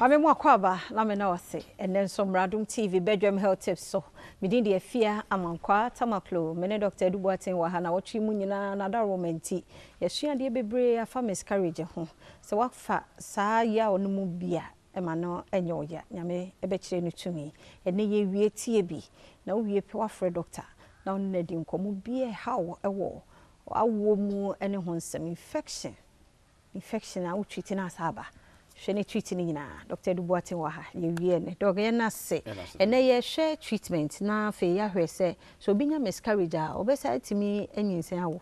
Maame mu akɔ na me na wase ɛnɛ nso Mmradom TV bedwam health tips so. Medin de Afia Amankwa Tamaklo, me ne Dr. Edu Boateng wɔ ha na wɔtwe mu nyinaa na daroma nti yɛsua adeɛ bebree afa miscarriage ho. Sɛ wafa saa yaw no mu bi a, ɛma no ɛnyɛ ɔya, Nyame ɛbɛkyerɛ no tumi. Ɛnɛ yɛwie tie bi na wowie pɛ, wafrɛ doctor na ɔne no adi nkɔmmɔ bi a ɛhaw ɛwɔ awoɔ mu ne ho nsɛm. Infection a wotreat no asa aba, hwɛ ne treat no nyinaa. Dr. Edu Boateng wɔ ha. Yɛwie ne doc, yɛn ase. Ɛnɛ yɛhwɛ treatment na afei yɛahwɛ sɛ obi nya miscarriage a, ɔbɛsa atumi anyinsɛn awo.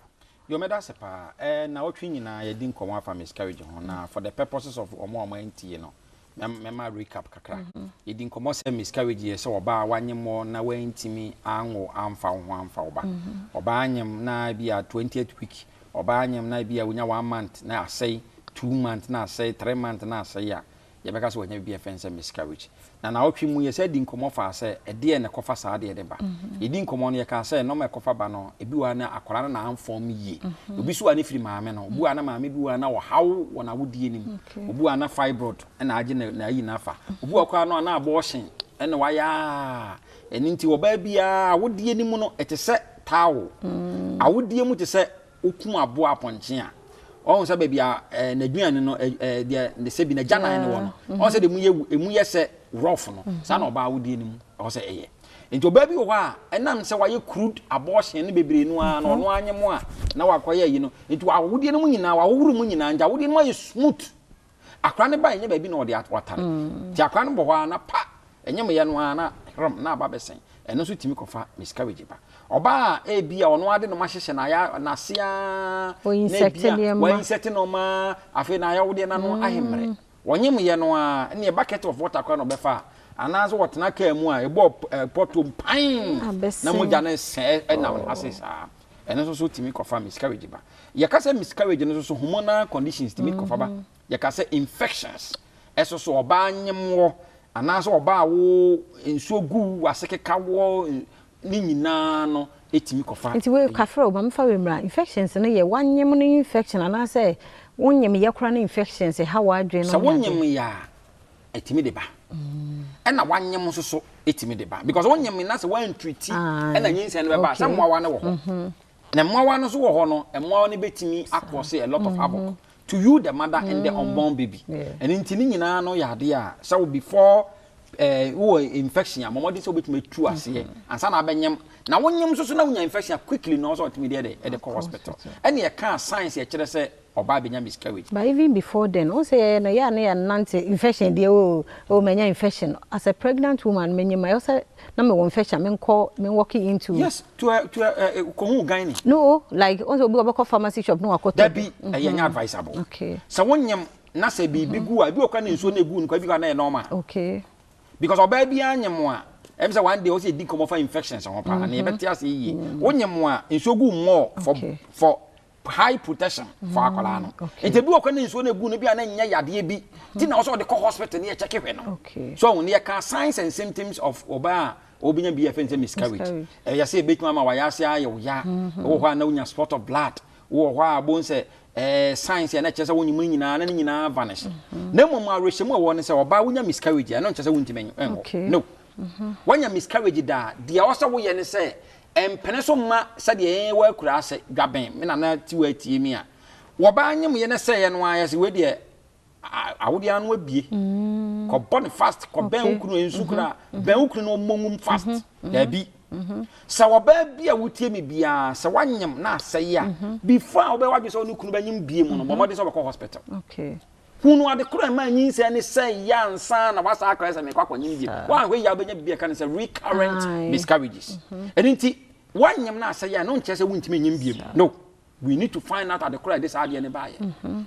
Yɛ ɔmɛda ase paa. Na wɔtwe nyinaa yɛdi nkɔmmɔ afa miscarriage ho, na for the purposes of ɔmo a ɔmo antie no, mɛma recap kakra. Yɛdi nkɔmmɔ sɛ miscarriage yɛ sɛ ɔbaa wanyem na wantumi anwo amfa wo ho amfa wo ba. Ɔbaa anyem na bi a 20th week, ɔbaa anyem na bi a wonya 1 month na asɛe, 2 months na asɛe, 3 months na asɛe a, yɛbɛka sɛ wanya biribi a ɛfɛn sɛ miscarriage. Na naawɔtwe mu yɛsɛ di nkɔmmɔ fa sɛ ɛdeɛ na ɛkɔfa saa adeɛ de ba. Yɛdi nkɔmmɔ no, yɛka sɛ nɔɔma ɛkɔfa ba no, ebi wɔ ha na akwadaa no na amfɔm yie, obi so a ne firi maame no, obi wɔ ha na maame bi wɔ ha na ɔhaw wɔ n'awodie nim, obi wɔ ha na fibroid ɛna agye na ayi n'afa, obi wɔ koraa no a na abortion ɛna wayɛ a. Ɛno nti ɔbaa biara awodie no mu no, ɛte sɛ towel. Awodie mu te sɛ wokum aboa apɔnkye a, ɔhu sɛ baabi a n'aduane no ɛɛ ɛɛ deɛ ne sɛ bi n'agyanan no wɔ no, ɔhu sɛ deɛ emu yɛ sɛ rough no saa na ɔbaa awodie no mu ɛwɔ sɛ ɛyɛ. Nti ɔbaa bi wɔ hɔ a, ɛnam sɛ wayɛ crude abortion no bebree no ara na ɔno anye mu a na wakɔyɛ ayi no, nti awodie no mu nyinaa wahohoro mu nyinaa, nti awodie no mu ayɛ smooth. Akora no ba, ɛnyɛ baabi na ɔde watare, nti akora no bɔ hɔ a na pa ɛnyɛ mo yɛ no ara na hram na aba bɛsɛn. Ɛno nso tumi kɔfa miscarriage ba. Ɔbaa a ebi a ɔno ade no ma hyehyɛ na n'ase a na ebi a wɔinsert nneɛma, afei na ayɛwodeɛ n'ano ahemmerɛ, wɔnyem yɛ no a, ɛne bucket of water koraa na ɔbɛfa a, anaasɛ wɔtena kaa mu a ɛbɔ pɔtɔ pan na mogya no sɛ ɛnam ase saa, ɛno nso so tumi kɔfa miscarriage ba. Yɛka sɛ miscarriage no nso so, hormonal conditions tumi kɔfa ba. Yɛka sɛ infections ɛso so, ɔbaa nyemwɔ anaasɛ ɔbaa wo nsuo gu wase keka wɔ ne nyinaa no ɛtumi kɔfa. Nti wei kafrɛ o, mamefa wei mmra. Infections no yɛ wanyem no infection anaasɛ wonyem yɛ kora no infections ɛha w'adwene no? Sɛ wonyem yɛ a, ɛtumi de ba, ɛna wanyem nso so ɛtumi de ba, because wonyem na sɛ woantreat ɛna nyinsɛn no bɛba sɛ mmoawa no wɔ hɔ, na mmoawa no nso wɔ hɔ no, mmoawa no bɛtumi acause a lot of havoc to you, the mother and the unborn baby. Ɛno nti ne nyinaa no yɛ adeɛ a sɛ wo before wowɔ infection a, mɔmɔden sɛ wobɛtumi atu aseɛ ansa na abɛnyam. Na wonyam nso so na wonya infection a, quickly na ɔsɛ ɔtumi deɛ de ɛde kɔ hospital. Ɛne ɛka science yɛkyerɛ sɛ ɔbaa bɛnya miscarriage. But even before then, wo sɛ yɛyɛ no yɛ a ne yɛ nante infection deɛ o manya infection as a pregnant woman, menyim ɛwɔ sɛ na mewɔ infection, menkɔ me walk into Yes, to kɔhu gynae. No, like wo sɛ obi wɔbɛkɔ pharmacy shop na wakɔtɔ. Dabi, ɛyɛ nyɛ advisable. Sɛ wonyam na sɛ biribi gu a, ebi wɔ kora ne nsuo na egu no kora, ebi kora na yɛ normal because ɔbaa bi anyem a, ɛm sɛ one day ɔsɛ edi nkɔmɔ fa infections ho paa na yɛbɛte ase yie. Wonyam a, nsuo gu more for high protection for akwadaa no. Nti ebi wɔ kora ne nsuo na egu no bi a na nyɛ yadeɛ bi ti na ɔsɛ ɔde kɔ hospital ne yɛ check hwɛ no. So ɔhun ne yɛ ka signs and symptoms of ɔbaa a ɔbɛnya bi yɛ fɛn sɛ miscarriage. Ɛyɛ sɛ ebetumi ama wayɛ ase ayɛ wo ya, wɔ hɔ a na wonya spot of blood wɔ hɔ a, bon sɛ signs yɛ na kyerɛ sɛ wonyim no nyinaa na ne nyinaa vanish. Na mmom awerɛhyɛmu a ɛwɔ ne sɛ ɔbaa wonya miscarriage, ɛno nkyerɛ sɛ wontumi nwo no. Woanya miscarriage da, deɛ ɔsɛ woyɛ ne sɛ mpene so mma sɛdeɛ yɛn wɔ akura ase dwabɛn me nana ti wɔ atie mi a, wɔbaa nyem yɛ ne sɛ yɛ no ara yɛ sɛ wei deɛ awodeɛ ano abie, kɔbɔ ne fast, kɔbɛn wo kunu nsu kora, bɛn wo kunu no ɔmmɔ ngum fast. Daabi, sɛ ɔbaa bi a wotie mi biara sɛ wanyem na asɛe a, before a wobɛwɔ adwene sɛ wo ne kunu bɛnyem bie mu no, bɔ mmɔden sɛ wobɛkɔ hospital hunu ade koro ɛma nyinsɛn ne sɛ yɛ ansa na wasa akɔyɛ sɛ mekɔ akɔnyem bie. Woanhwɛ yie a, wobɛnya biribi a ɛka ne sɛ recurrent miscarriages. Ɛno nti woanyem na asɛe a, ɛno nkyerɛ sɛ wontumi nyem bie mu no. We need to find out ade koro a yɛde saa adeɛ no baayɛ.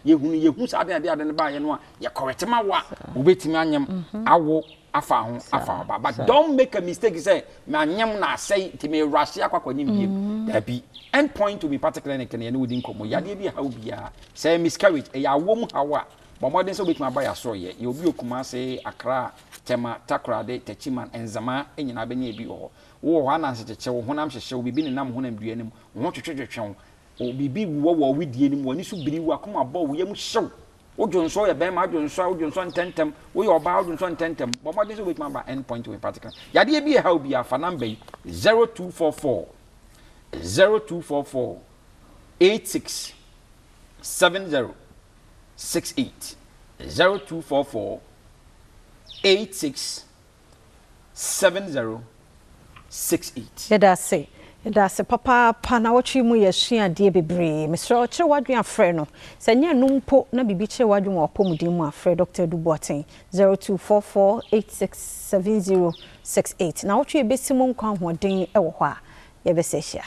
Yɛhunu yɛhu saa adeɛ a yɛde ade no baayɛ no a, yɛkɔrɛte ma wo a, wobɛtumi anyem awo afa ho afa ho ba. But don't make a mistake sɛ manyem na asɛe nti mewurase akɔnyem biem. Dabi. End Point Homeopathic Clinic no, yɛne wodi nkɔmmɔ. Yadeɛ bi haw biara, sɛ miscarriage ɛyɛ awɔ mu haw a, bɔ mmɔden sɛ wobɛtumi aba yɛ asorɔyɛ. Yɛ obi wɔ Kumase, Accra, Tema, Takoradi, Techiman, Nzemaa nyinaa bɛnya ebi wɔ hɔ. Wowɔ hɔ ananse kyekye wo, honam hyehye wo, biribi nenam honam dua no mu, wo ho twetwetwetwe wo, biribi wɔ wɔ wedie no mu, w'ani so biri wo, akoma bɔ wo, yam hyew. Wodwonsɔ, woyɛ bɛrima wodwonsɔ a, wodwonsɔ ntɛntɛm, woyɛ ɔbaa wodwonsɔ ntɛntɛm. Bɔ mmɔden sɛ wobɛtumi aba End Point Homeopathic Clinic. Yadeɛ bi a ɛha wo biara, fa number yi, 0244 0244 86 70 68 0244 86 70 68. Yɛda ase. Yɛda ase papaapa nawɔtwe yi mu yɛasua adeɛ bebree. Mesrɛ wo kyerɛ w'adwene a frɛ no. Sɛ ɛnyɛ ɛno mpo na biribi kyerɛ w'adwene wɔ w'apɔmuden mu a frɛ Dɔkta Adu Boateng 0244 86 70 68. Nawɔtwe a ɛbɛsi mu nkwa ahoɔden wɔ hɔ a yɛbɛsa ahyia.